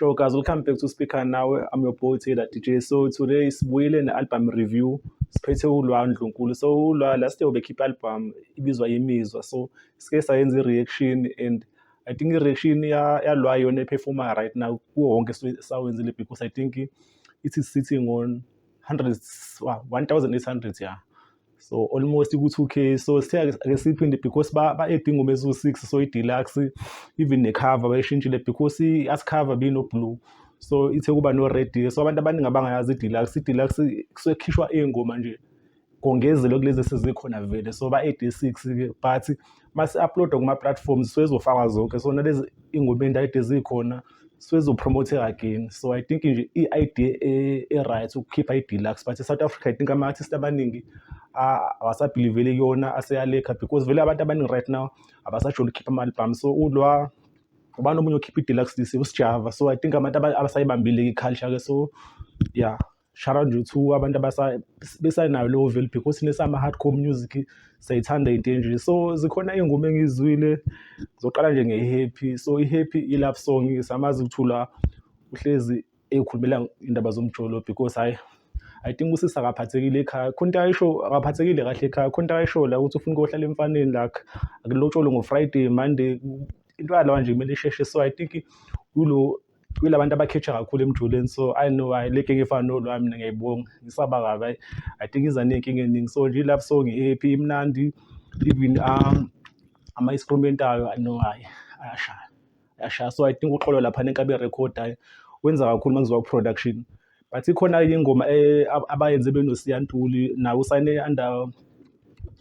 Sure guys, welcome back to Speaker Nawe. I'm your boy Taylor DJ. So today sibuyile ne-album review. Siphethe uLwa Ndlunkulu. So uLwa last year ubekhipha album ibizwa Imizwa. So sike sayenza i-reaction and I think i-reaction yaLwa yona e-performa right now kuwo wonke sawenzile because I think it is sitting on hundreds, wow, 1800, yeah. So almost ku-2K. So sithe ake siyiphinde because ba-add ingoma eziwu-6, so i-deluxe, even ne-cover bayishintshile because i-art cover bino-blue, so ithe kuba no-red. So abantu abaningi abangayazi i-deluxe, i-deluxe kusuke kukhishwa iy'ngoma nje kongezelwe kulezi esezikhona vele. So ba-add 6-ke, but mase-upload-wa kuma-platforms sezofakwa zonke, so nalezi iy'ngoma ey'ndayide zikhona sezo-promote again. So I think nje i-idea e-right ukukhipha i-deluxe, but e-South Africa I think ama-artist abaningi awasabhiliveli kuyona, aseyalekha because vele abantu abaningi right now abasajoli ukukhipha ama-album. So uLwa ubani omunye okhipha i-deluxe this, uSjava. So I think abantu abasayibambile i-culture-ke. So yeah, shout out nje to abantu besanayo leyo value because thina sama-hardcore music siyayithanda into enje. So zikhona iy'ngoma engiyizwile. Ngizoqala nje nge-Happy. So i-Happy i-love song. Samazi ukuthi uLwa uhlezi ey'khulumela indaba zomjolo because hhayi, I think usisi akaphathekile ekhaya, khona into ayisho, akaphathekile kahle ekhaya. Khona into ayisho la ukuthi ufuna ukuyohlala emfaneni, like akulotsholwe ngo-Friday, Monday, into yalawa nje kumele isheshe. So I think kulo kula bantu abakhetha kakhulu emjolweni. So I know, hhayi, le genge efana noLwa mina ngiyayibonga, ngisaba kabi, hhayi, I think iza ney'nkinga ey'ningi. So nje i-love song i-Happy imnandi, even ama-instrument ayo, no, hhayi, ayashaya, ayashaya. So I think uXolo laphana enkabi record, hhayi, wenza kakhulu uma kuziwa ku-production. But ikhona-ke ingoma abayenze benoSiya Ntuli, naye usayine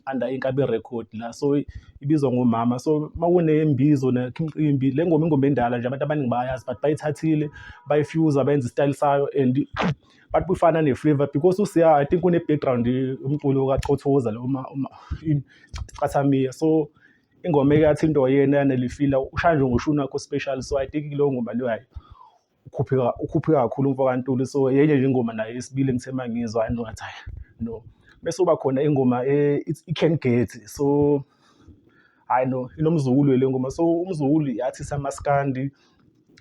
under Inkabi Record la, so ibizwa Ngomama. So makunembizo imicimbi, le ngoma ingoma endala nje, abantu abaningi bayayazi, but bayithathile bayifuza, bayenza isitayile sayo and but kufana ne-flavour because uSiya I think une-background umculo kaCothoza lo uma isicathamiya. So ingoma eke into yena yanelifila ushaya nje ngoshuni wakho special. So I think kuleyo ngoma leyo, hhayi, ukhuphuka, ukhuphuka kakhulu umfo kaNtuli. So yenye nje ingoma nayo esibili engithe uma ngizwa, hhayi no, ngathi hhayi no. Bese kuba khona ingoma i-Can Get. So hhayi no, inomzukulu le ngoma. So umzukulu i-artist yamaskandi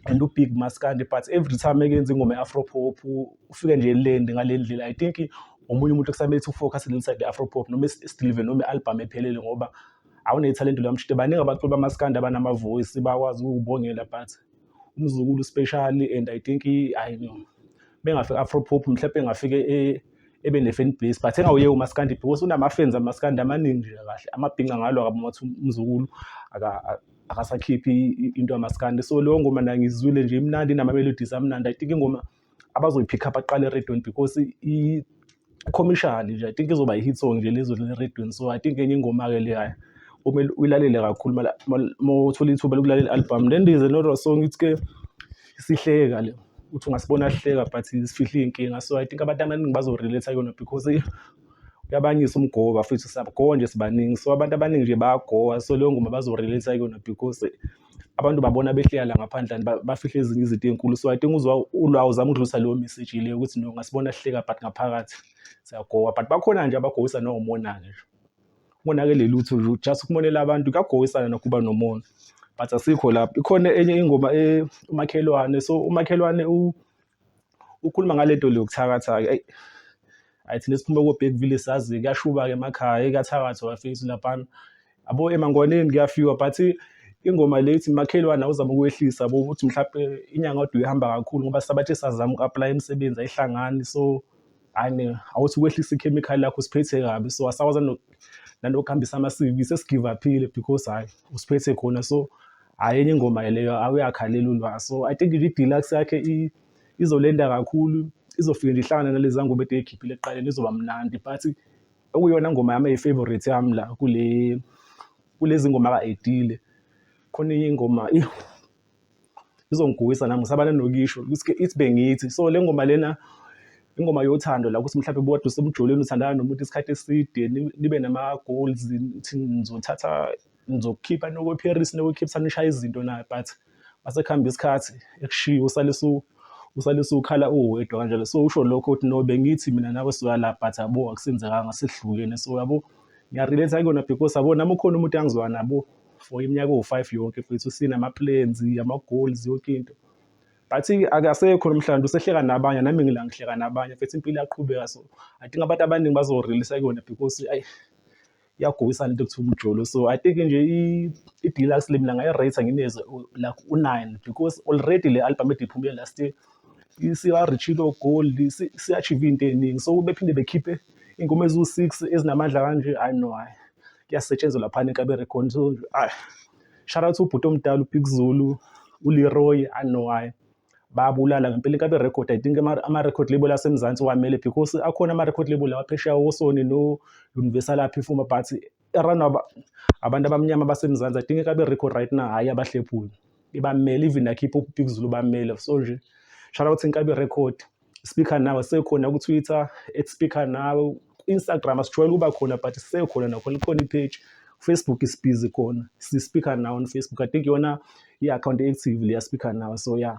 and u-big maskandi, but every time ekenza ingoma ye-afro pop ufike nje elende ngale ndlela. I think omunye umuntu ekusamele ukuthi u-focus leli side le-afro pop noma si-deliver noma i-album ephelele ngoba awunethalente loyamshito. Baningi abaculi bamaskandi abanama-voice, bakwazi ukubongela, but umzukulu special and I think, hayi no, bengafika afro pop mhlawumbe engafike ebe ne-fan base, but engawuyeki umaskandi because unama-fans amaskandi amaningi nje kahle. Amabhinca ngalo akabi ngathi umzukulu akasakhiphi into yamaskandi. So leyo ngoma nayo ngizwile nje, imnandi, inama-melodies amnandi. I think ingoma abazoyi-pick up aqale eredweni because i-commercial nje, I think izoba i-hit song nje lezo eredweni. So I think enye ingoma-ke le, hhayi, kumele uyilalele kakhulu uma uthola ithuba lokulalela i-album. Then there's another song, ithi-ke Sihleka le, uthi ungasibona sihleka but sifihle iy'nkinga. So I think abantu abaningi bazo-relate kuyona because uyabanyisa umgoba futhi siyagowa nje sibaningi, so abantu abaningi nje bayagowa. So leyo ngoma bazo-relate kuyona because abantu babona behleka la ngaphandle and bafihle ezinye izinto ey'nkulu. So I think uzwa uLwa uzama ukudlulisa leyo message leyo ukuthi no, ngasibona sihleka but ngaphakathi siyagowa. But bakhona nje abagowisa nomona-ke nje, umonakele lutho nje, just ukumonela abantu kuyagowisana nokuba nomona, but asikho lapho. Ikhona enye ingoma, Umakhelwane. So umakhelwane ukhuluma ngale nto le yokuthakatha-ke. Eyi, hhayi, thina esiphuma ko-Bergville sazi kuyashuba-ke emakhaya, kuyathakathwa bafethu laphana yabo, emangwaneni kuyafiwa. But ingoma le ithi makhelwane awuzame ukwehlisa yabo, ukuthi mhlampe inyanga kade uyihamba kakhulu ngoba sabathe sazama uku-apply-a imisebenzi ayihlangani. So hhayi, awuthi ukwehlisa ikhemikhali lakho, usiphethe kabi, so asakwazi nanokuhambisa ama-CV, sesi-give up-ile because hhayi, usiphethe khona. So hhayi, enye ingoma leyo uyakhalela uLwa. So I think i-deluxe yakhe izolenda kakhulu, izofike nje ihlangane nalezi ngoma ede ey'khiphile ekuqaleni, izoba mnandi. But okuyiyona ngoma yami eyi-favourite yami la kule kulezi ngoma aka-add-ile, khona enye ingoma izongigugisa nami, ngisaba nanokusho ukuthi ithi Bengithi. So le ngoma lena ingoma yothando la, ukuthi mhlawumbe ubukade usemjolweni, uthandana nomuntu isikhathi eside, nibe nama-goals, nithi nizothatha, nizokukhipha niye Paris, niye Cape Town, nishaye izinto naye, but mase kuhamba isikhathi ekushiye, usale usukhala uwedwa kanjalo. So usho lokho ukuthi no, bengithi mina nawe sizoya la, but yabo akusenzekanga, sesihlukene. So yabo, ngiya-relate kuyona because yabo nami ukhona umuntu engizwana nabo for iminyaka ewu-5 yonke futhi sinama-plans, ama-goals, yonke into. But akasekho nomhlanje, usehleka nabanye, nami ngila ngihleka nabanye mfethu, impilo iyaqhubeka. So I think abantu abaningi bazo-release kuyona because ayi, iyagubisa lento ekuthiwa umjolo. So I think nje i-Deluxe le mina ngayi-rate ngineze like u-9 because already le album ede iphumile last year isiya-reach-ile o-gold, siya-achieve into ey'ningi. So bephinde bekhiphe iy'ngoma eziwu-6 ezinamandla kanje, hayi no, hhayi, kuyasetshenzwa laphana eNkabi Record. So hhayi, shout out ubhuti omdala uBig Zulu, uLeroy, I know, hhayi, bayabulala ngempela iNkabi Record. I think ama-record label aseMzansi wamele because akhona ama-record label awaphesheya, oSony no-Universal aphefuma, but e-run-wa abantu abamnyama baseMzansi. I think iNkabi Record right now, hhayi, abahlephuli, ibamele, even nakhipha uBig Zulu bamele. So nje shout out Inkabi Record. Speaker Nawe sekhona ku-Twitter @SpeakerNawe, Instagram asijwayele ukuba khona but sisekhona nakhona, likhona i-page. Facebook is-busy khona, si-Speaker Nawe on Facebook. I think iyona i-account active leya Speaker Nawe. So yeah,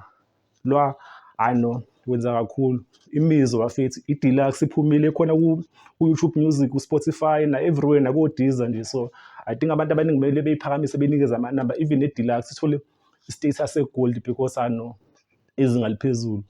lwa, I know wenza kakhulu imizwa bafethu. I-Deluxe iphumile, khona ku-YouTube Music, ku-Spotify na everywhere, nako-Deezer nje. So I think abantu abaningi kumele beyiphakamise, benikeze amanamba, even ne-Deluxe ithole i-status se-gold because I know izinga liphezulu.